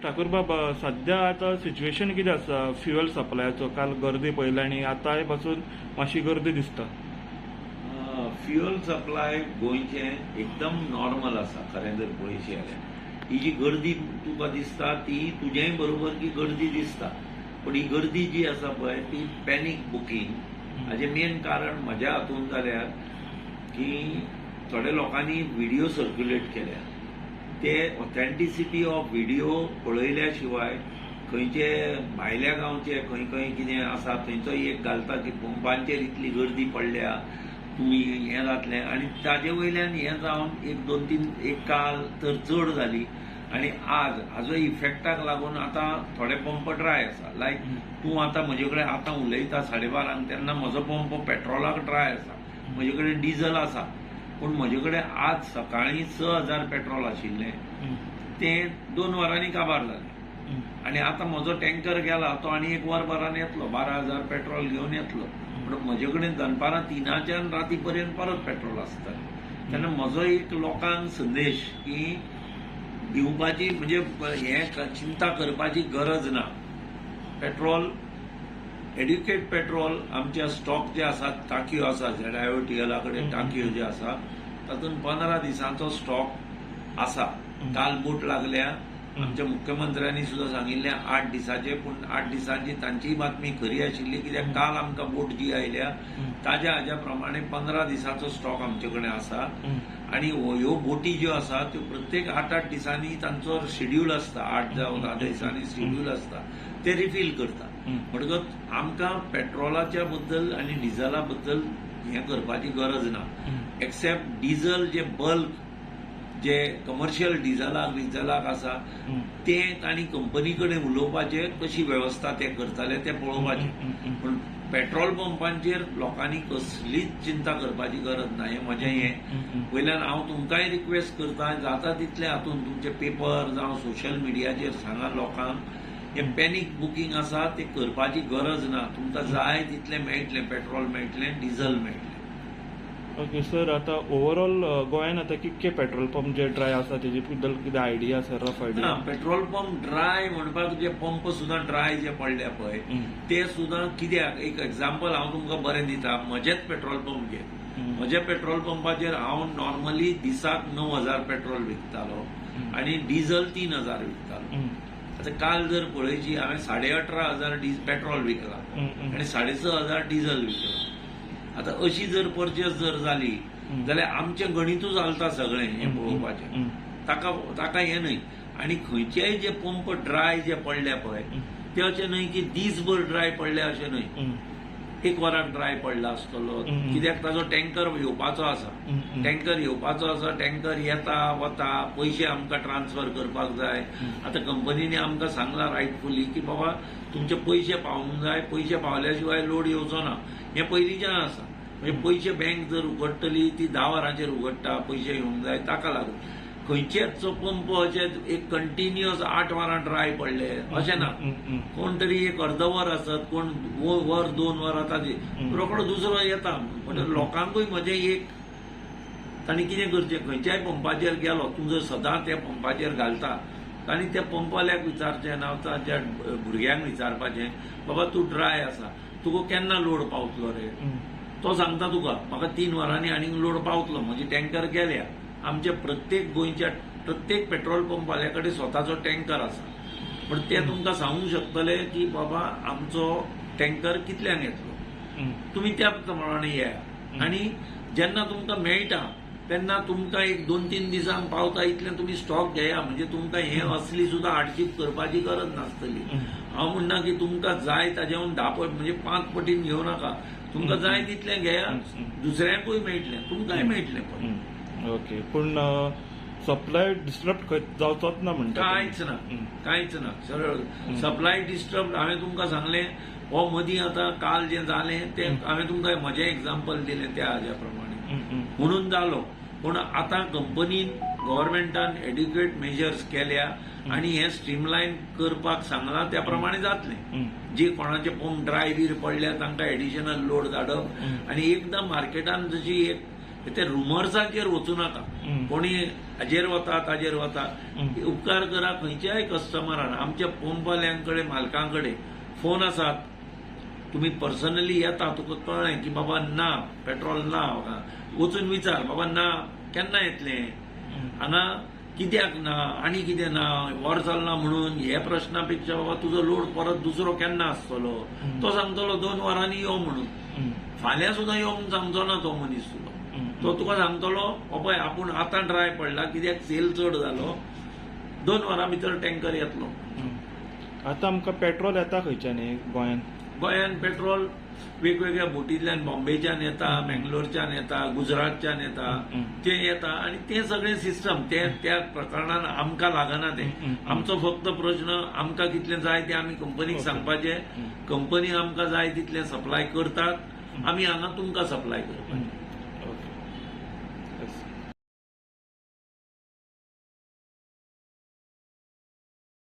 ठाकूर बाब, सध्या आतां सिच्युएशन कितें आसा फ्युएल सप्लायाचो? काल गर्दी पळयली आनी आतांय पासून मातशी गर्दी दिसता. फ्युअल सप्लाय गोंयचें एकदम नॉर्मल आसा. खरें जर पळयशी जाल्यार ही जी गर्दी तुका दिसता ती तुजेंय बरोबर की गर्दी दिसता, पूण ही गर्दी जी आसा पळय ती पॅनीक बुकींग. हाजें मेन कारण म्हज्या हातून जाल्यार की थोड्या लोकांनी व्हिडियो सर्क्युलेट केल्या, ते ऑथेंटिसिटी ऑफ व्हिडियो पळयल्या शिवाय खंयचे भायल्या गांवचे खंय खंय कितें आसा थंयचो एक घालता की पंपांचेर इतली गर्दी पडल्या, तुमी हें जातलें, आनी ताजे वयल्यान हें जावन एक दोन तीन एक काल तर चड जाली आनी आज हाजो इफेक्टाक लागून आतां थोडे पंप ड्राय आसा. लायक तूं आतां म्हजे कडेन आतां उलयता 12:30 तेन्ना म्हजो पंप पेट्रोलाक ड्राय आसा, म्हजे कडेन डिझल आसा, पूण म्हजे कडेन आज सकाळीं 6,000 पेट्रोल आशिल्लें तें 2 वरांनी काबार जालें आनी आतां म्हजो टँकर गेला तो आनी 1 वरभरान येतलो, 12,000 पेट्रोल घेवन येतलो, पूण म्हजे कडेन दनपारां 3च्यान राती पर्यंत परत पेट्रोल आसतलें. तेन्ना म्हजो एक लोकांक संदेश की दिवपाची म्हणजे हें चिंता करपाची गरज ना. पेट्रोल एड्युकेट पेट्रोल आमच्या स्टॉक जे आसात, टाकयो आसा ZIOTL कडेन टाकयो जे आसा तातूंत 15 दिसांचो स्टॉक आसा. काल बोट लागल्या, आमच्या मुख्यमंत्र्यांनी सुद्दां सांगिल्लें 8 दिसाचे, पूण 8 दिसांची तांचीय बातमी खरी आशिल्ली कित्याक काल आमकां बोट जी आयल्या ताज्या हाज्या प्रमाणे 15 दिसांचो स्टॉक आमचे कडेन आसा. आनी ह्यो बोटी ज्यो आसा त्यो प्रत्येक 8-8 दिसांनी तांचो शेड्यूल आसता, 8 जावं 10 दिसांनी शेड्यूल आसता, ते रिफील करता. म्हणटकच आमकां पेट्रोलाच्या बद्दल आनी डिझला बद्दल हें करपाची गरज ना, एक्सेप्ट डिझल जे बल्क जे कमर्शियल डिझलाक आसा ते तांणी कंपनी कडेन उलोवपाचें कशी वेवस्था ते करताले ते पळोवपाचें, पूण पेट्रोल पंपांचेर लोकांनी कसलीच चिंता करपाची गरज ना. हें म्हजें हें वयल्यान हांव तुमकांय रिक्वेस्ट करता, जाता तितलें हातून तुमचे पेपर जावं सोशल मिडियाचेर सांगा लोकांक हें पॅनीक बुकींग आसा तें करपाची गरज ना. तुमकां जाय तितलें मेळटलें, पेट्रोल मेळटलें, डिझल मेळटलें. ओके सर, आतां ओवरऑल गोंयान आतां कितके पेट्रोल पंप जे ड्राय आसा तेजे बद्दल कितें आयडिया आसा, रफ आयडिया? ना, पेट्रोल पंप ड्राय म्हणपाक जे पंप सुद्दां ड्राय जे पडल्या पळय ते सुद्दां कित्याक, एक एग्जाम्पल हांव तुमकां बरें दिता, म्हजेच पेट्रोल पंप घे, म्हज्या पेट्रोल पंपाचेर हांव नॉर्मली दिसाक 9,000 पेट्रोल विकतालो आनी डिझल 3,000 विकतालो. आतां काल जर पळयची हांवें 18,500 पेट्रोल विकला आनी 6,500 डिझल विकला. आतां अशी जर परचेस जर जाली जाल्यार आमचें गणितूच चलता सगळें हें पळोवपाचें, ताका ताका हें न्हय. आनी खंयचेय जे पंप ड्राय जे पडल्या पळय ते अशें न्हय की दीसभर ड्राय पडले अशें न्हय, 1 वराक ड्राय पडला आसतलो, कित्याक ताजो टँकर येवपाचो आसा, टँकर येवपाचो आसा, टँकर येता वता, पयशे आमकां ट्रान्सफर करपाक जाय. आतां कंपनीने आमकां सांगलां रायटफुली की बाबा तुमचे पयशे पावूंक जाय, पयशे पावल्या शिवाय लोड येवचो ना, हें पयलींच्यान आसा. म्हणजे पयशे बँक जर उगडटली ती 10 वरांचेर उगडटा, पयशे येवंक जाय, ताका लागून खंयचेच पंप अशे एक कंटिन्युअस 8 वरां ड्राय पडले अशें ना, कोण तरी एक अर्द वर आसत, कोण वर 2 वरां ताजे रोकडो दुसरो येता. म्हणजे लोकांकूय म्हजें एक तांणी कितें करचें, खंयच्याय पंपाचेर गेलो तूं जर सदां त्या पंपाचेर घालता तांणी त्या पंपवाल्याक विचारचें ना ताच्या भुरग्यांक विचारपाचें, बाबा तूं ड्राय आसा, तुका केन्ना लोड पावतलो रे? तो सांगता तुका म्हाका 3 वरांनी आनीक लोड पावतलो, म्हजी टँकर गेल्या. आमच्या प्रत्येक गोंयच्या प्रत्येक पेट्रोल पंपवाल्या कडेन स्वताचो टँकर आसा, पण ते तुमकां सांगूंक शकतले की बाबा आमचो टँकर कितल्यांक येतलो, तुमी त्या प्रमाणे येया. आनी जेन्ना तुमकां मेळटा तेन्ना तुमकां एक 2-3 दिसांक पावता इतलें तुमी स्टॉक घेया, म्हणजे तुमकां हें असली सुद्दां हार्डशीप करपाची गरज नासतली. हांव म्हणना की तुमकां जाय ताजेहून 10 पट म्हणजे 5 पटीन घेवं नाका, तुमकां जाय तितलें घेया, दुसऱ्यांकूय मेळटलें, तुमकांय मेळटलें. पण ओके, पूण सप्लाय डिस्टर्ब जावचोच ना म्हणटा? कांयच ना, कांयच ना, सरळ सप्लाय डिस्टर्ब. हांवें तुमकां सांगलें हो मदीं आतां काल जें जालें तें हांवें तुमकां म्हजें एग्जाम्पल दिलें त्या हाज्या प्रमाणे म्हणून जालो. पूण आतां कंपनीन गव्हर्मेंटान एड्युकेट मेजर्स केल्या आनी हें स्ट्रीमलायन करपाक सांगलां, त्या प्रमाणे जातलें. जे कोणाचे पंप ड्राय बीर पडल्या तांकां एडिशनल लोड धाडप आनी एकदां मार्केटान जशी एक ते रुमर्साचेर वचूं नाका. कोणी हाजेर वता ताजेर वता. उपकार करा खंयच्याय कस्टमरान, आमच्या पंपवाल्यांकडे मालकां कडेन फोन आसात, तुम्ही पर्सनली येता, तुका कळ्ळें की बाबा ना पेट्रोल ना, वचून विचार बाबा ना केन्ना येतलें, हांगा कित्याक ना आनी कितें ना, वॉर चल्ला म्हणून. हे प्रश्ना पेक्षा बाबा तुजो लोड परत दुसरो केन्ना आसतलो, तो सांगतलो 2 वरांनी यो म्हणून. फाल्यां सुद्दां यो म्हणून सांगचो ना तो मनीस तुका, तो तुका सांगतलो पळय आपूण आतां ड्राय पडला कित्याक सेल चड जालो, 2 वरां भितर टँकर येतलो. आतां आमकां पेट्रोल येता खंयच्यान गोंयांत? गोंयांत पेट्रोल वेगवेगळ्या बोटींतल्यान, बॉम्बेच्यान येता, मेंगलोरच्यान येता, गुजरातच्यान येता, ते येता. आनी तें सगळें सिस्टम ते त्या प्रकरणान आमकां लागना. तें आमचो फक्त प्रश्न आमकां कितलें जाय तें आमी कंपनीक सांगपाचें, कंपनी आमकां जाय तितलें सप्लाय करतात, आमी हांगा तुमकां सप्लाय करपाचें.